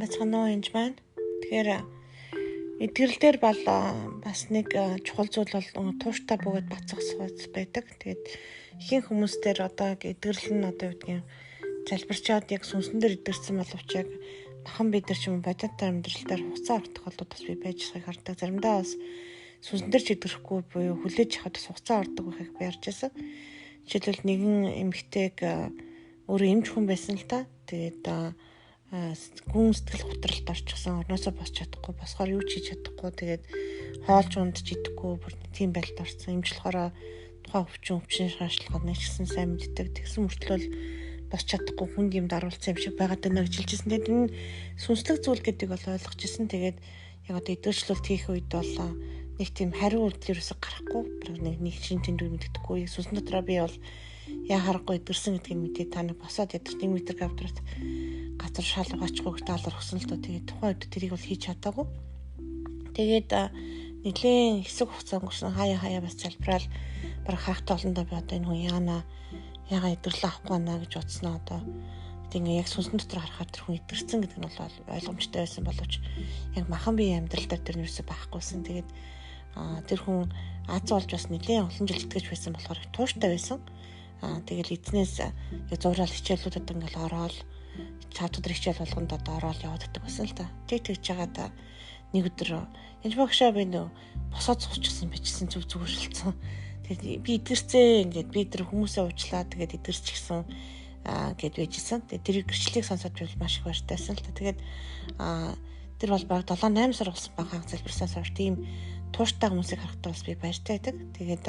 Сайн байцгаана уу энэ маань. Тэгэхээр эдгэрэл дээр бол бас нэг чухал зүйл бол тууштай бөгөөд бацах сууц байдаг. Тэгээд ихэнх хүмүүс дээр одоо эдгэрэл нь одоо юу гэдгийг залбирчаад яг сүнсэн дээр эдгэрсэн боловч яг махан бид нар ч юм бодит амьдрал дээр хуцаа орох тохиолдол бас би байж байгааг хардаг. Заримдаа бас сүнсэн дээр ч эдгэрэхгүй буюу хүлээж авахд бас хуцаа ордог байхыг би ярьж байсан. Жишээлбэл нэгэн эмэгтэйг өөрөө эмч хүн байсан л та. Тэгээд гүн сэтгэл готролд орчихсон, орноосоо босч чадахгүй, босохоор юу ч хийж чадахгүй, тэгээд хоолж ундж идэхгүй, бүр тийм байдалд орсон. Эмч болохоор тухайн өвчин шаашлагад нэг ч гэсэн сайн мэддэг. Тэгсэн мөртлөө босч чадахгүй хүнд юм даруулсан юм шиг байгаад байна гэж хэлжсэн. Тэгээд энэ сүнслэг зүйл гэдэг бол ойлгож ирсэн. Тэгээд яг одоо эдгэрчлэлт хийх үед бол нэг тийм хариу үйлдэл ерөөсө гарахгүй, нэг шин тэндүү мэддэхгүй. Сүнсэн дотроо би бол яа харахгүй эдгэрсэн гэдгийг мэдээ, та нэг босоод ядаж 1 м квадрат газар шал угаачихгүй даалгавар өгсөн л доо. Тэгээд тухайн үед тэрийг бол хийж чадаагүй. Тэгээд нэлээд хэсэг хугацаа өнгөрсөн. Хаяа бас залбираал баг хайхтай олондоо би одоо энэ хүн яагаа эдгэрлээ авахгүй байна гэж бодсноо одоо. Тэгээд ингээ яг сүнсэн дотор харахаар тэр хүн эдгэрсэн гэдэг нь бол ойлгомжтой байсан боловч яг махан биеийн амьдрал дээр тэр нэрсээ байхгүйсэн. Тэгээд тэр хүн аз болж бас нэлээд олон жил итгэж байсан болохоор их тууштай байсан. Тэгэл эзнээс яг зураал хичээлүүдэд ингээл ороод цаад өдөр хичээл болгонд одоо ороод яваад байдаг байсан л та. Тэгж жагаад нэг өдөр энэ багшаа би нөө босоод суучихсан бичсэн зүг зүгшилцсэн. Тэгээд би эдгэрцээ ингээд би тэр хүмүүсээ уучлаа тэгээд эдгэрчихсэн гэд байжсэн. Тэгээд тэр гэрчлэлийг сонсоод би маш их баяртайсан л та. Тэгээд тэр бол баг 7 8 сар болсон баг залбирсаас хойш тийм тууштай хүмүүсийг харахтаа бас би баяртай байдаг. Тэгээд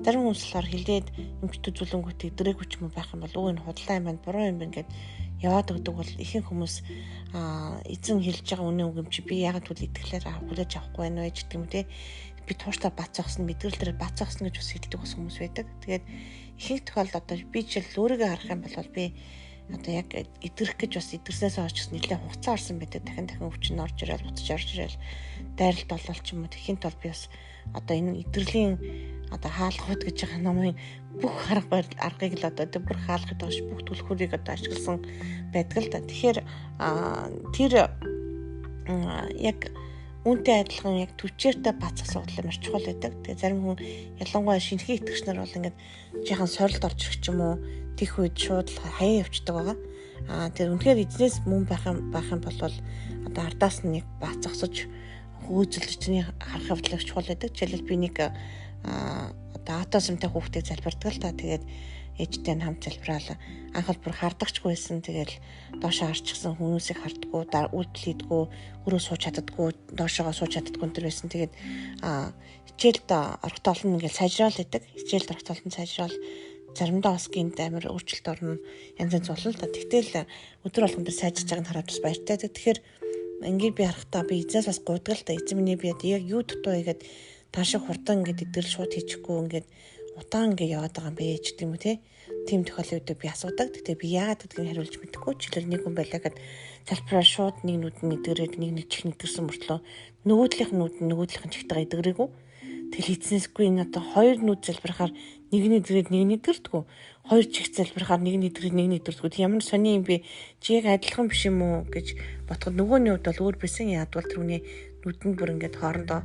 зарим хүмүүс болохоор хилээд эмчт үзүүлэнгүүт эдгэрээгүй ч юм уу байх юм бол өө энэ худлаа юм байна, буруу юм байна гэд яваад өгдөг бол ихэнх хүмүүс эзэн хэлж байгаа үнэн үг юм чи би яагаад түл итгэлээр хүлээж авахгүй байна вэ гэдэг юм те. Би тууштай бац зогсно, мэдрэл дээр бац зогсно гэж бас хэлдэг бас хүмүүс байдаг. Тэгээд ихэнх тохиолдолд одоо би жишээл өөрийгөө харах юм бол би одоо яг эдгэрэх гэж бас эдгэрснээс хойш гэсэн нэлээд хугацаа орсон байдаг. Дахин өвчин орж ирэл, буцаж орж ирэл, дайралт болол ч юм уу. Тэгэхийн тулд би бас одоо энэ эдгэрлийн одоо хаалгууд гэж байгаа номын бүх арга аргыг л одоо бүр хаалгад хойш бүх түлхүүрийг одоо ашигласан байдаг л да. Тэгэхээр тэр яг үүнтэй адилхан яг түвчээртэй бацах асуудал амар чухал байдаг. Тэгээ зарим хүн ялангуяа шинэхэн итгэгч нар бол ингээд жаахан сорилт орж ирэх ч юм уу тех үед шууд л хаяа явцдаг байгаа. Тэр үнэхээр эзнээс мөн байх юм бол одоо ардаас нь яг бац зогсож хөөцөлж чиний харах явдлыг чухал байдаг. Жишээлбэл би нэг одоо аутизмтай хүүхдийг залбирдаг л та. Тэгээд ээжтэй нь хамт залбираал анх бол бүр хардагчгүй байсан. Тэгэл доошоо харчихсан хүмүүсийг хардггүй, үйлдэл хийдгүү, өөрөө сууж чаддаггүй, доошоогоо сууж чаддаггүй энэ төр байсан. Тэгээд хичээлд орохдоо олон ингээл сайжраал байдаг. Хичээлд орохдоо олон сайжраал заримдаа бас гинт амар өөрчлөлт орно, янз янз болно л да. Тэгтэл өдөр болгон дээр сайжирч байгааг нь хараад бас баяртай. Тэгэхээр ингээд би харахтаа би эзнээс бас гуйдаг л да. Эзэн минь би яг юу дутуу хийгээд та шиг хурдан ингээд эдгэрэл шууд хийчихгүй ингээд удаан ингээд яваад байгаа юм бэ ч гэдэг юм уу те. Тийм тохиолдлуудыг би асуудаг. Тэгтээ би яагаад гэдгийг хариулж мэдэхгүй. Жишээлбэл нэг хүн байлаа гэд залбираа шууд нэг нүд нь эдгэрээд нэг нэг чих нэгдэрсэн мөртлөө нөгөөдлийнх нь нүд нь нөгөөдлийнх нь чихтэйгээ эдгэрээгүй. Тэгэл эзнээсгүй энэ одоо хоёр нүд залбирахаар нэг нь эдгэрээд нэг нь эдгэрдэггүй. Хоёр чих залбирахаар нэг нь эдгэрээд нэг нь эдгэрдэггүй. Ямар сони юм бэ? Чи яг адилхан биш юм уу гэж бодоход нөгөөний хувьд бол өөр байсан. Яадвал тэр хүний нүдэнд бүр ингээд хоорондоо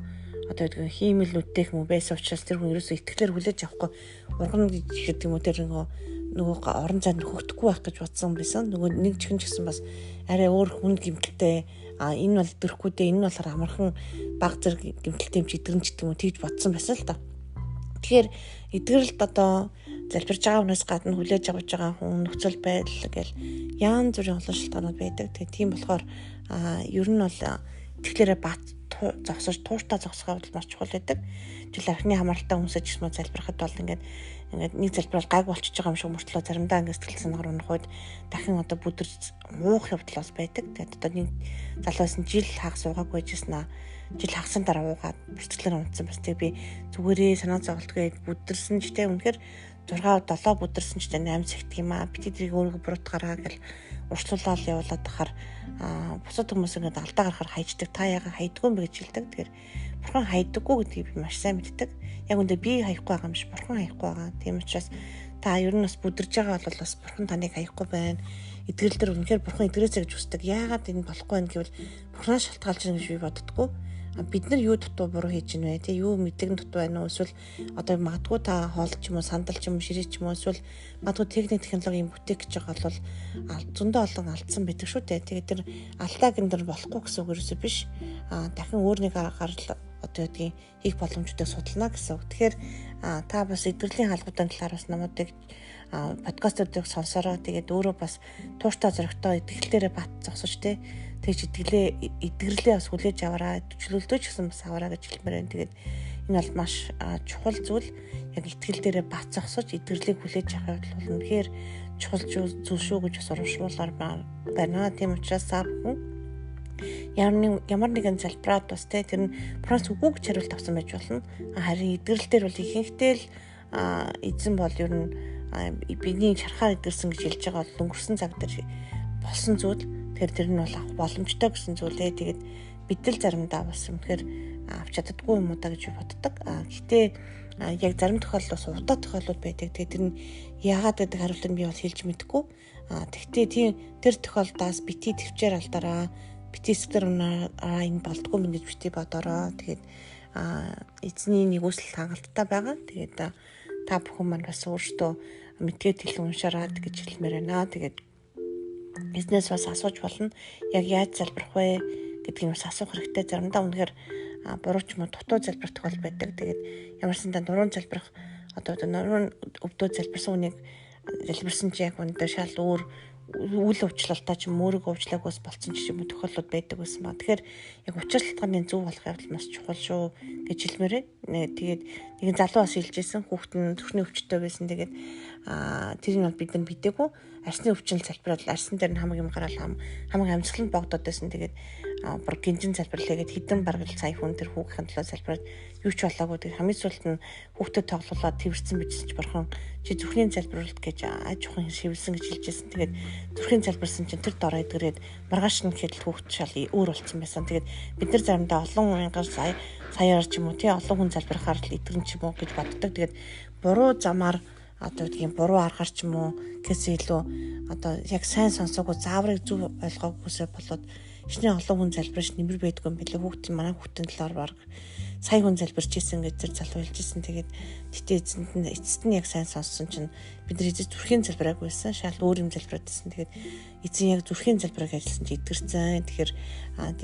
одоо гэдэг хиймэл нүдтэй юм уу байсан учраас тэр хүн ерөөсөө итгэлээр хүлээж авахгүй урган гэдэг юм уу тэр нөгөө орон зайд нөхөгдөхгүй байх гэж бодсон байсан. Нөгөө нэг чихэн ч гэсэн бас арай өөр хүн гэмтэлтэй энэ бол эдгэрэхгүй дээ, энэ нь болохоор амархан баг зэрэг гэмтэлтэй юм чи эдгэрэн ч гэдэг юм уу тэгж бодсон байсан л та. Тэгэхээр эдгэрэлд одоо залбирж байгаа хүнээс гадна хүлээж авч байгаа хүн нөхцөл байдал гэл янз бүрийн олон шалтгаанууд байдаг. Тэгээ тийм болохоор ер нь бол итгэлээрээ бац зогсож тууштай зогсох явдал маш чухал байдаг. Жишээл архины хамааралтай хүмүүсээ ч гэсэн залбирахад бол ингээд нэг залбирал гайг болчихж байгаа юм шиг мөртлөө заримдаа ингээд сэтгэл санаагаар унах үед дахин одоо бүдэрч уух явдал бас байдаг. Тэгээд одоо нэг залуус нь жил хагас уугаагүй байжсэн аа. Жил хагасан дараа уугаад бүртгэлээр унтсан бас. Тэгээ би зүгээрээ санаа зовлтгүй бүдэрсэн ч тэ үнэхээр 6 7 бүдэрсэн ч тэ 8 цагт юм аа. Бити тэрийг өөрийгөө буруутгаараа гэл урчлуулаад явуулаад тахаар бусад хүмүүс ингээд алдаа гарахаар хайждаг. Та яагаад хайдгүй юм бэ гэж хэлдэг. Тэгэхээр бурхан хайдаггүй гэдгийг би маш сайн мэддэг. Яг үндэ би хаяхгүй байгаа юм биш, бурхан хаяхгүй байгаа. Тийм учраас Та ер нь бас бүдэрж байгаа бол бас бурхан таныг хаяхгүй байна. Эдгэрэл дээр үнэхээр бурхан эдгэрээсэй гэж хүсдэг. Яагаад энэ болохгүй байна гэвэл бурханаас шалтгаалж байна гэж би боддгоо. Бид нар юу дутуу буруу хийж гэнэ вэ? Тэ юу мэдлэг дутуу байна уу? Эсвэл одоо магадгүй та хоол ч юм уу, сандал ч юм уу, ширээ ч юм уу, эсвэл магадгүй техник технологийн бүтээх гэж байгаа бол зөндөө олон алдсан байдаг шүү дээ. Тэгээд тэр алдааг энэ дэр болохгүй гэсэн үг ерөөсөө биш. Дахин өөр нэг аргаар одоо гэдгийг хийх боломжтой судална гэсэн үг. Тэгэхээр та бас эдгэрлийн хаалгуудын талаар бас намуудыг подкастуудыг сонсороо. Тэгээд өөрөө бас тууштай зоригтой итгэлээрээ бат зогсож те тэгж эдгэрлээ бас хүлээж аваарай, төчлөлтөө ч гэсэн бас аваарай гэж хэлмээр байна. Тэгээд энэ бол маш чухал зүйл. Яг итгэл дээрээ бат зогсож эдгэрлийг хүлээж авах явдал бол үнэхээр чухал зүйл шүү гэж бас урамшуулгаар байна. Тийм учраас та бүхэн ямар нэгэн залбираад бас те тэр нь Франц үгүй гэж хариулт авсан байж болно. Харин эдгэрэл дээр бол ихэнхдээ л эзэн бол ер нь бидний шархаар эдгэрсэн гэж хэлж байгаа бол өнгөрсөн цаг дээр болсон зүйл тэр нь бол авах боломжтой гэсэн зүйлээ. Тэгээд бид л заримдаа бас үнэхээр авч чаддаггүй юм уу та гэж боддог. Гэтэ яг зарим тохиолдолд бас удаа тохиолдол байдаг. Тэгээд тэр нь яагаад гэдэг хариултыг би бол хэлж мэдэхгүй. Тэгтээ тийм тэр тохиолдолд бити төвчээр алдараа, бити сэтгэр унаараа энэ болдгоо мэн гэж бити бодороо. Тэгээд эзний нэгүсэл хангалттай байгаа. Тэгээд та бүхэн маань бас өөртөө мэдгээд хэлэн уншаарай гэж хэлмээр байна. Тэгээд эзнээс бас асууж болно. Яг яаж залбирах вэ гэдгийг бас асуух хэрэгтэй. Заримдаа үнэхээр буруу ч юм уу дутуу залбирах тохиол байдаг. Тэгээд ямарсандаа нуруунд залбирах одоо нуруунд өвдөө залбирсан хүнийг залбирсан чи яг үнэндээ шал өөр үйл уучлалтаа ч юм өөрийгөө уучлаагүй бас болцсон ч юм уу тохиолдол байдаг байсан ба. Тэгэхээр яг учир шалтгааны зөв болох явдал маш чухал шүү гэж хэлмээр байна. Тэгээд нэгэн залуу бас хэлжсэн, хүүхэд нь зүрхний өвчтөй байсан. Тэгээд тэрийг бол бид нар мэдээгүй. Арсны өвчин залбираад арсан дээр нь хамаг юм гараал хамаг амьсгал нь богдоод байсан. Тэгээд бүр гинжин залбирлаа гэд хідэн бараг л сая хүн тэр хүүгийн төлөө залбираад юу ч болоогүй. Тэгээд хамгийн сүүлд нь хүүхдэд тоглуулаад тэрвэрсэн бичсэн чи бурхан чи зүрхний залбируулт гэж аж ахуйн шивэлсэн гэж хэлжсэн. Тэгээд зүрхийн залбирсан чинь тэр дорой эдгэрээд маргааш нь гэхэд хүүхд шал өөр болцсон байсан. Тэгээд бид нар заримдаа олон мянган саяар ч юм уу тий олон хүн залбирахаар л эдгэрэн ч юм уу гэж боддог. Тэгээд буруу замаар одоо гэдгийг буруу аргаар ч юм уу гэхээс илүү одоо яг сайн сонсоогүй зааврыг зөв ойлгоогүйсээ болоод шинэ олон хүн залбирч нэмэр байдгүй юм билээ. Хүүхдийн манай хүүхдийн талаар баг сая хүн залбирч исэн гэж тэр залуу хэлжсэн. Тэгээд тэгтээ эзэнд нь эцэст нь яг сайн сонссон чинь бид нар эзэн зүрхийн залбирааг байсан. Шал өөр юм залбираад байсан. Тэгээд эзэн яг зүрхийн залбирааг ажилласан чи эдгэрсэн. Тэгэхээр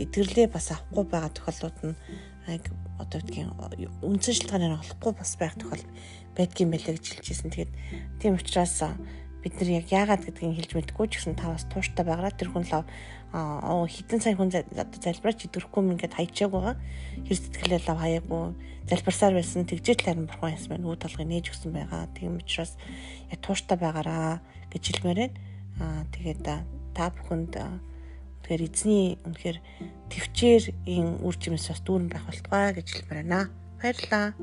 эдгэрлээ бас авахгүй байгаа тохиолдлууд нь яг одоо гэдгийг үндсэн шалтгаанаар олохгүй бас байх тохиол байдгийн байлаа гэж хэлжсэн. Тэгээд тийм учраас бид нар яг яагаад гэдгийг хэлж мэдэхгүй ч гэсэн та бас тууштай байгаараа. Тэр хүн лав хитэн сая хүн залбираач идэрэхгүй юм ингээд хайчааг байгаа. Хэр сэтгэлээ лав хаяагүй залбирсаар байсан. Тэгжээд л харин бурхан ясмаа нүүд толгой нээж өгсөн байгаа. Тийм учраас яг тууштай байгаараа гэж хэлмээр байна. Тэгээд та бүхэнд үнэхээр эзний үнэхээр төвчээр энэ үр жимс бас дүүрэн байх болтугай гэж хэлмээр байна. Баярлалаа.